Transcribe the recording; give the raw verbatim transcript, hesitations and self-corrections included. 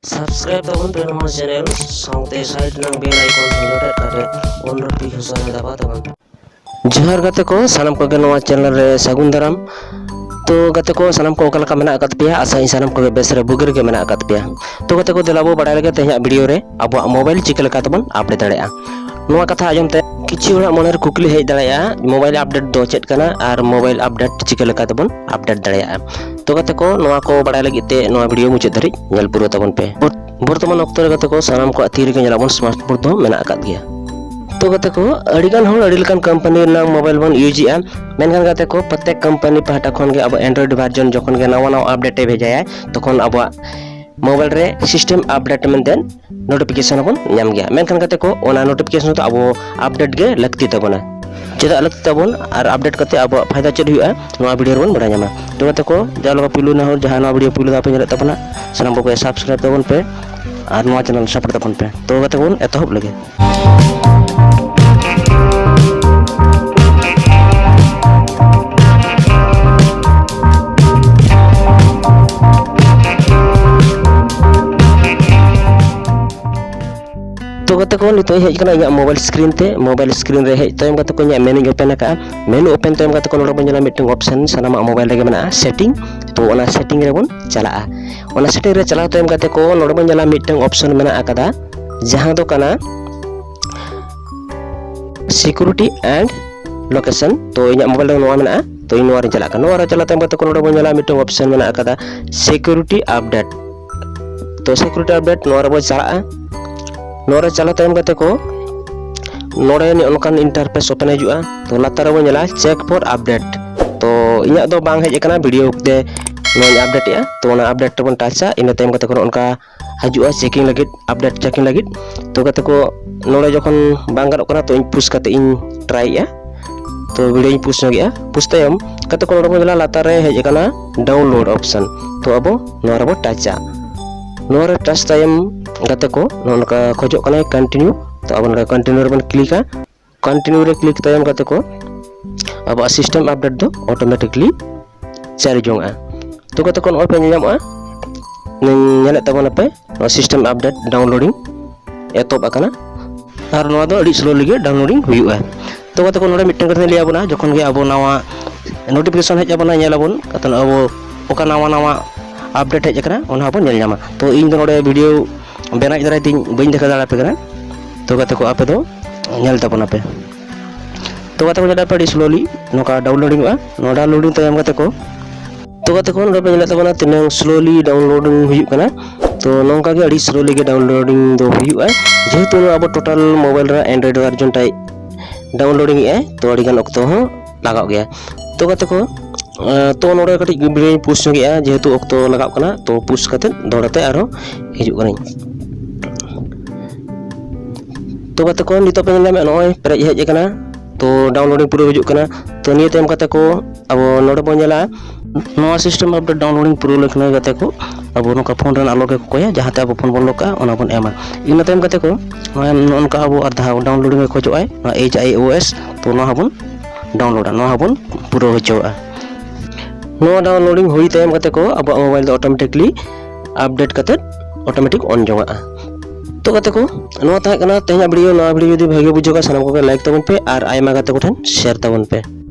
Subscribe ᱛᱟᱵᱚᱱ ᱯᱮ ᱱᱚᱣᱟ channel ᱥᱟᱶᱛᱮ side ᱨᱮᱱᱟᱜ bell icon ᱦᱚᱸ ᱡᱚᱴᱮᱫ ᱠᱟᱛᱮ all notification ᱨᱮ ᱫᱟᱵᱟᱣ ᱛᱟᱵᱚᱱ ᱯᱮ᱾ ᱡᱚᱦᱟᱨ ᱜᱟᱛᱮ ᱠᱚ, ᱥᱟᱱᱟᱢ ᱠᱚᱜᱮ ᱱᱚᱣᱟ channel ᱨᱮ ᱥᱟᱹᱜᱩᱱ ᱫᱟᱨᱟᱢ᱾ ᱛᱚ ᱜᱟᱛᱮ ᱠᱚ, ᱥᱟᱱᱟᱢ ᱠᱚ ᱚᱠᱟ ᱞᱮᱠᱟ ᱢᱮᱱᱟᱜ ᱟᱠᱟᱫ ᱯᱮᱭᱟ? ᱟᱥᱟᱭᱟᱹᱧ ᱥᱟᱱᱟᱢ ᱠᱚᱜᱮ ᱵᱮᱥ ᱨᱮ ᱵᱩᱜᱤ ᱨᱮᱜᱮ ᱢᱮᱱᱟᱜ ᱟᱠᱟᱫ ᱯᱮᱭᱟ᱾ ᱛᱚ ᱜᱟᱛᱮ ᱠᱚ, ᱫᱮᱞᱟ ᱵᱚ ᱵᱟᱲᱟᱭ ᱞᱮᱜᱮ ᱛᱮᱦᱮᱧᱟᱜ video ᱨᱮ ᱟᱵᱚᱣᱟᱜ mobile ᱪᱤᱠᱟᱹ ᱞᱮᱠᱟ ᱛᱮᱵᱚᱱ update ᱫᱟᱲᱮᱭᱟᱜᱼᱟ᱾ ᱱᱚᱣᱟ ᱠᱟᱛᱷᱟ ᱟᱸᱡᱚᱢ ᱛᱮ ᱠᱤᱪᱷᱩ ᱦᱚᱲᱟᱜ ᱢᱚᱱᱮᱨᱮ ᱠᱩᱠᱞᱤ ᱦᱮᱡ ᱫᱟᱲᱮᱭᱟᱜᱼᱟ, mobile update ᱫᱚ ᱪᱮᱫ ᱠᱟᱱᱟ ᱟᱨ mobile update ᱪᱤᱠᱟᱹ ᱞᱮᱠᱟ ᱛᱮᱵᱚᱱ update ᱫᱟᱲᱮᱭᱟᱜᱼᱟ᱾ ᱛᱚ ᱜᱟᱛᱮ ᱠᱚ, ᱱᱚᱣᱟ ᱠᱚ ᱵᱟᱲᱟᱭ ᱞᱟᱹᱜᱤᱫ ᱛᱮ ᱱᱚᱣᱟ video ᱢᱩᱪᱟᱹᱫ ᱫᱷᱟᱹᱨᱤᱡ ᱧᱮᱞ ᱯᱩᱨᱟᱹᱣ ᱛᱟᱵᱚᱱ ᱯᱮ᱾ ᱵᱚᱨᱛᱚᱢᱟᱱ ᱚᱠᱛᱚ ᱨᱮ ᱜᱟᱛᱮ ᱠᱚ, ᱥᱟᱱᱟᱢ ᱠᱚᱣᱟᱜ ᱛᱤ ᱨᱮᱜᱮ ᱧᱮᱞᱟᱵᱚᱱ smartphone ᱫᱚ ᱢᱮᱱᱟᱜ ᱟᱠᱟᱫ ᱜᱮᱭᱟ᱾ ᱛᱚ ᱜᱟᱛᱮ ᱠᱚ, ᱟᱹᱰᱤᱜᱟᱱ ᱦᱚᱲ ᱟᱹᱰᱤ ᱞᱮᱠᱟᱱ company ᱨᱮᱱᱟᱜ mobile ᱵᱚᱱ use ᱮᱜᱼᱟ, ᱢᱮᱱᱠᱷᱟᱱ ᱜᱟᱛᱮ ᱠᱚ, ᱯᱨᱚᱛᱮᱠ company ᱯᱟᱦᱴᱟ ᱠᱷᱚᱱ ᱜᱮ ᱟᱵᱚ Android version ᱡᱚᱠᱷᱚᱱ ᱜᱮ ᱱᱟᱣᱟ ᱱᱟᱣᱟ update ᱮ ᱵᱷᱮᱡᱟᱭᱟ, ᱛᱚᱠᱷᱚᱱ ᱟᱵᱚᱣᱟᱜ mobile ᱨᱮ system update ᱢᱮᱱᱛᱮ notification ᱦᱚᱸᱵᱚᱱ ᱧᱟᱢ ᱜᱮᱭᱟ᱾ ᱢᱮᱱᱠᱷᱟᱱ ᱜᱟᱛᱮ ᱠᱚ, ᱚᱱᱟ notification ᱫᱚ ᱟᱵᱚ update ᱜᱮ ᱞᱟᱹᱠᱛᱤ ᱛᱟᱵᱚᱱᱟ᱾ ᱪᱮᱫᱟᱜ ᱞᱟᱹᱠᱛᱤ ᱛᱟᱵᱚᱱ ᱟᱨ update ᱠᱟᱛᱮ ᱟᱵᱚᱣᱟᱜ ᱯᱷᱟᱭᱫᱟ ᱪᱮᱫ ᱦᱩᱭᱩᱜᱼᱟ, ᱱᱚᱣᱟ video ᱨᱮᱵᱚᱱ ᱵᱟᱲᱟᱭ ᱧᱟᱢᱟ᱾ ᱛᱚ ᱜᱟᱛᱮ ᱠᱚ, ᱡᱟᱦᱟᱸ ᱞᱮᱠᱟ ᱯᱩᱭᱞᱩ ᱱᱟᱦᱟᱜ ᱡᱟᱦᱟᱸ ᱱᱚᱣᱟ video ᱯᱩᱭᱞᱩ ᱫᱷᱟᱣ ᱯᱮ ᱧᱮᱞᱮᱫ ᱛᱟᱵᱚᱱᱟ, ᱥᱟᱱᱟᱢ ᱠᱚᱜᱮ subscribe ᱛᱟᱵᱚᱱ ᱯᱮ ᱟᱨ ᱱᱚᱣᱟ channel support ᱛᱟᱵᱚᱱ ᱯᱮ᱾ ᱛᱚ ᱜᱟᱛᱮ ᱠᱚ, ᱵᱚᱱ ᱮᱛᱚᱦᱚᱵ ᱞᱮᱜᱮ᱾ ᱛᱚ ᱜᱟᱛᱮ ᱠᱚ, ᱱᱤᱛᱚᱜ ᱤᱧ ᱦᱮᱡ ᱟᱠᱟᱱᱟ ᱤᱧᱟᱹᱜ mobile screen ᱛᱮ᱾ Mobile screen ᱨᱮ ᱦᱮᱡ ᱛᱟᱭᱚᱢ ᱜᱟᱛᱮ ᱠᱚ, ᱤᱧᱟᱹᱜ menu ᱤᱧ open ᱟᱠᱟᱫᱼᱟ᱾ Menu open ᱛᱟᱭᱚᱢ ᱜᱟᱛᱮ ᱠᱚ, ᱱᱚᱰᱮ ᱵᱚᱱ ᱧᱮᱞᱟ ᱢᱤᱫᱴᱟᱝ option, ᱥᱟᱱᱟᱢᱟᱜ mobile ᱨᱮᱜᱮ ᱢᱮᱱᱟᱜᱼᱟ, setting᱾ ᱛᱚ ᱚᱱᱟ setting ᱨᱮᱵᱚᱱ ᱪᱟᱞᱟᱜᱼᱟ᱾ ᱚᱱᱟ setting ᱨᱮ ᱪᱟᱞᱟᱣ ᱛᱟᱭᱚᱢ ᱜᱟᱛᱮ ᱠᱚ, ᱱᱚᱰᱮ ᱵᱚᱱ ᱧᱮᱞᱟ ᱢᱤᱫᱴᱟᱝ option ᱢᱮᱱᱟᱜ ᱟᱠᱟᱫᱟ, ᱡᱟᱦᱟᱸ ᱫᱚ ᱠᱟᱱᱟ security and location᱾ ᱛᱚ ᱤᱧᱟᱹᱜ mobile ᱨᱮ ᱱᱚᱣᱟ ᱢᱮᱱᱟᱜᱼᱟ, ᱛᱚ ᱤᱧ ᱱᱚᱣᱟ ᱨᱤᱧ ᱪᱟᱞᱟᱜ ᱠᱟᱱᱟ᱾ ᱱᱚᱣᱟ ᱨᱮ ᱪᱟᱞᱟᱣ ᱛᱟᱭᱚᱢ ᱜᱟᱛᱮ ᱠᱚ, ᱱᱚᱰᱮ ᱵᱚᱱ ᱧᱮᱞᱟ ᱢᱤᱫᱴᱟᱝ option ᱢᱮᱱᱟᱜ ᱟᱠᱟᱫᱟ security update᱾ ᱛᱚ security update ᱱᱚᱣᱟ ᱨᱮᱵᱚ ᱪᱟᱞᱟᱜᱼᱟ᱾ ᱱᱚᱣᱟ ᱨᱮ ᱪᱟᱞᱟᱣ ᱛᱟᱭᱚᱢ ᱜᱟᱛᱮ ᱠᱚ, ᱱᱚᱰᱮ ᱱᱚᱜᱼᱚ ᱱᱚᱝᱠᱟᱱ interface open ᱦᱤᱡᱩᱜᱼᱟ᱾ ᱛᱚ ᱞᱟᱛᱟᱨ ᱨᱮᱵᱚᱱ ᱧᱮᱞᱟ check for update᱾ ᱛᱚ ᱤᱧᱟᱹᱜ ᱫᱚ ᱵᱟᱝ ᱦᱮᱡ ᱟᱠᱟᱱᱟ, video ᱛᱮ ᱱᱚᱣᱟᱧ update ᱮᱜᱼᱟ᱾ ᱛᱚ ᱚᱱᱟ update ᱨᱮᱵᱚᱱ touch ᱟ᱾ ᱤᱱᱟᱹ ᱛᱟᱭᱚᱢ ᱜᱟᱛᱮ ᱠᱚ, ᱱᱚᱜᱼᱚ ᱱᱚᱝᱠᱟ ᱦᱤᱡᱩᱜᱼᱟ checking ᱞᱟᱹᱜᱤᱫ, update checking ᱞᱟᱹᱜᱤᱫ᱾ ᱛᱚ ᱜᱟᱛᱮ ᱠᱚ, ᱱᱚᱰᱮ ᱡᱚᱠᱷᱚᱱ ᱵᱟᱝ ᱜᱟᱱᱚᱜ ᱠᱟᱱᱟ, ᱛᱚ ᱤᱧ push ᱠᱟᱛᱮ ᱤᱧ try ᱮᱜᱼᱟ᱾ ᱛᱚ video ᱤᱧ push ᱧᱚᱜᱮᱜᱼᱟ᱾ Push ᱛᱟᱭᱚᱢ ᱜᱟᱛᱮ ᱠᱚ, ᱱᱚᱰᱮ ᱵᱚᱱ ᱧᱮᱞᱟ ᱞᱟᱛᱟᱨ ᱨᱮ ᱦᱮᱡ ᱟᱠᱟᱱᱟ download option᱾ ᱛᱚ ᱟᱵᱚ ᱱᱚᱣᱟ ᱨᱮᱵᱚ touch ᱟ᱾ ᱱᱚᱣᱟ ᱨᱮ touch ᱛᱟᱭᱚᱢ ᱜᱟᱛᱮ ᱠᱚ, ᱱᱚᱜᱼᱚ ᱱᱚᱝᱠᱟ ᱠᱷᱚᱡᱚᱜ ᱠᱟᱱᱟᱭ continue᱾ ᱛᱚ ᱟᱵᱚ ᱱᱚᱰᱮ continue ᱨᱮᱵᱚᱱ click ᱟ᱾ Continue ᱨᱮ click ᱛᱟᱭᱚᱢ ᱜᱟᱛᱮ ᱠᱚ, ᱟᱵᱚᱣᱟᱜ system update ᱫᱚ automatically ᱪᱟᱹᱞᱩ ᱡᱚᱝᱼᱟ᱾ ᱛᱚ ᱜᱟᱛᱮ ᱠᱚ, ᱱᱚᱜᱼᱚᱭ ᱯᱮ ᱧᱮᱞ ᱧᱟᱢᱚᱜᱼᱟ, ᱧᱮᱞᱮᱫ ᱛᱟᱵᱚᱱᱟᱯᱮ, ᱱᱚᱣᱟ system update downloading ᱮᱛᱚᱦᱚᱵ ᱟᱠᱟᱱᱟ᱾ ᱟᱨ ᱱᱚᱣᱟ ᱫᱚ ᱟᱹᱰᱤ slowly ᱜᱮ downloading ᱦᱩᱭᱩᱜᱼᱟ᱾ ᱛᱚ ᱜᱟᱛᱮ ᱠᱚ, ᱱᱚᱰᱮ ᱢᱤᱫᱴᱟᱝ ᱠᱟᱛᱷᱟᱧ ᱞᱟᱹᱭ ᱟᱵᱚᱱᱟ, ᱡᱚᱠᱷᱚᱱ ᱜᱮ ᱟᱵᱚ ᱱᱟᱣᱟ notification ᱦᱮᱡ ᱟᱵᱚᱱᱟ, ᱧᱮᱞ ᱟᱵᱚᱱ ᱠᱟᱛᱮ ᱟᱵᱚ ᱚᱠᱟ ᱱᱟᱣᱟ ᱱᱟᱣᱟ update ᱦᱮᱡ ᱟᱠᱟᱱᱟ, ᱚᱱᱟ ᱦᱚᱸᱵᱚᱱ ᱧᱮᱞ ᱧᱟᱢᱟ᱾ ᱛᱚ ᱤᱧ ᱫᱚ ᱱᱚᱰᱮ video ᱵᱮᱱᱟᱣ ᱫᱟᱨᱟᱭ ᱛᱤᱧ ᱵᱟᱹᱧ ᱫᱮᱠᱷᱟᱣ ᱫᱟᱲᱮ ᱟᱯᱮ ᱠᱟᱱᱟ᱾ ᱛᱚ ᱜᱟᱛᱮ ᱠᱚ, ᱟᱯᱮ ᱫᱚ ᱧᱮᱞ ᱛᱟᱵᱚᱱᱟᱯᱮ᱾ ᱛᱚ ᱜᱟᱛᱮ ᱠᱚ, ᱧᱮᱞ ᱯᱮ, ᱟᱹᱰᱤ slowly ᱱᱚᱝᱠᱟ downloading ᱚᱜᱼᱟ᱾ ᱱᱚᱣᱟ downloading ᱛᱟᱭᱚᱢ ᱜᱟᱛᱮ ᱠᱚ, ᱛᱚ ᱜᱟᱛᱮ ᱠᱚ, ᱱᱚᱰᱮ ᱯᱮ ᱧᱮᱞᱮᱫ ᱛᱟᱵᱚᱱᱟ ᱛᱤᱱᱟᱹᱝ slowly downloading ᱦᱩᱭᱩᱜ ᱠᱟᱱᱟ᱾ ᱛᱚ ᱱᱚᱝᱠᱟ ᱜᱮ ᱟᱹᱰᱤ slowly ᱜᱮ downloading ᱫᱚ ᱦᱩᱭᱩᱜᱼᱟ, ᱡᱮᱦᱮᱛᱩ ᱱᱚᱣᱟ ᱟᱵᱚ total mobile ᱨᱮᱱᱟᱜ Android version ᱴᱟᱭ downloading ᱮᱜᱼᱟᱭ, ᱛᱚ ᱟᱹᱰᱤ ᱜᱟᱱ ᱚᱠᱛᱚ ᱦᱚᱸ ᱞᱟᱜᱟᱜ ᱜᱮᱭᱟ᱾ ᱛᱚ ᱜᱟᱛᱮ ᱠᱚ, ᱟᱸ, ᱛᱚ ᱱᱚᱰᱮ ᱠᱟᱹᱴᱤᱡ video ᱧ pause ᱧᱚᱜᱮᱜᱼᱟ, ᱡᱮᱦᱮᱛᱩ ᱚᱠᱛᱚ ᱞᱟᱜᱟᱜ ᱠᱟᱱᱟ᱾ ᱛᱚ pause ᱠᱟᱛᱮ ᱫᱚᱦᱲᱟ ᱛᱮ ᱟᱨᱦᱚᱸ ᱦᱤᱡᱩᱜ ᱠᱟᱹᱱᱟᱹᱧ᱾ ᱛᱚ ᱜᱟᱛᱮ ᱠᱚ, ᱱᱤᱛᱚᱜ ᱯᱮ ᱧᱮᱞ ᱧᱟᱢᱮᱫ, ᱱᱚᱜᱼᱚᱭ ᱯᱮᱨᱮᱡ ᱦᱮᱡ ᱟᱠᱟᱱᱟ᱾ ᱛᱚ downloading ᱯᱩᱨᱟᱹ ᱦᱤᱡᱩᱜ ᱠᱟᱱᱟ᱾ ᱛᱚ ᱱᱤᱭᱟᱹ ᱛᱟᱭᱚᱢ ᱜᱟᱛᱮ ᱠᱚ, ᱟᱵᱚ ᱱᱚᱰᱮ ᱵᱚᱱ ᱧᱮᱞᱟ, ᱱᱚᱣᱟ system update downloading ᱯᱩᱨᱟᱹᱣ ᱞᱮᱠᱷᱟᱱ ᱜᱟᱛᱮ ᱠᱚ, ᱟᱵᱚ ᱱᱚᱝᱠᱟ phone ᱨᱮᱱᱟᱜ lock ᱮ ᱠᱚᱠᱚᱭᱟ, ᱡᱟᱦᱟᱸᱛᱮ ᱟᱵᱚ phone ᱵᱚᱱ lock ᱠᱟᱜᱼᱟ, ᱚᱱᱟ ᱵᱚᱱ ᱮᱢᱟ᱾ ᱤᱱᱟᱹ ᱛᱟᱭᱚᱢ ᱜᱟᱛᱮ ᱠᱚ, ᱱᱚᱜᱼᱚᱭ ᱱᱚᱜᱼᱚ ᱱᱚᱝᱠᱟ ᱟᱵᱚ ᱟᱨ ᱫᱷᱟᱣ downloading ᱮ ᱠᱷᱚᱡᱚᱜᱼᱟᱭ, ᱱᱚᱣᱟ H I O S, ᱛᱚ ᱱᱚᱣᱟ ᱦᱚᱸᱵᱚᱱ downloadᱟ, ᱱᱚᱣᱟ ᱦᱚᱸᱵᱚᱱ ᱯᱩᱨᱟᱹᱣ ᱦᱚᱪᱚᱣᱟᱜᱼᱟ᱾ ᱱᱚᱣᱟ downloading ᱦᱩᱭ ᱛᱟᱭᱚᱢ ᱜᱟᱛᱮ ᱠᱚ, ᱟᱵᱚᱣᱟᱜ mobile ᱫᱚ automatically update ᱠᱟᱛᱮ automatic on ᱡᱚᱝᱟᱜᱼᱟ᱾ ᱛᱚ ᱜᱟᱛᱮ ᱠᱚ, ᱱᱚᱣᱟ ᱛᱟᱦᱮᱸ ᱠᱟᱱᱟ ᱛᱮᱦᱮᱧᱟᱜ video᱾ ᱱᱚᱣᱟ video ᱡᱩᱫᱤ ᱵᱷᱟᱜᱮ ᱵᱩᱡᱷᱟᱹᱣ ᱠᱷᱟᱱ, ᱥᱟᱱᱟᱢ ᱠᱚᱜᱮ like ᱛᱟᱵᱚᱱ ᱯᱮ ᱟᱨ ᱟᱭᱢᱟ ᱜᱟᱛᱮ ᱠᱚᱴᱷᱮᱱ share ᱛᱟᱵᱚᱱ ᱯᱮ᱾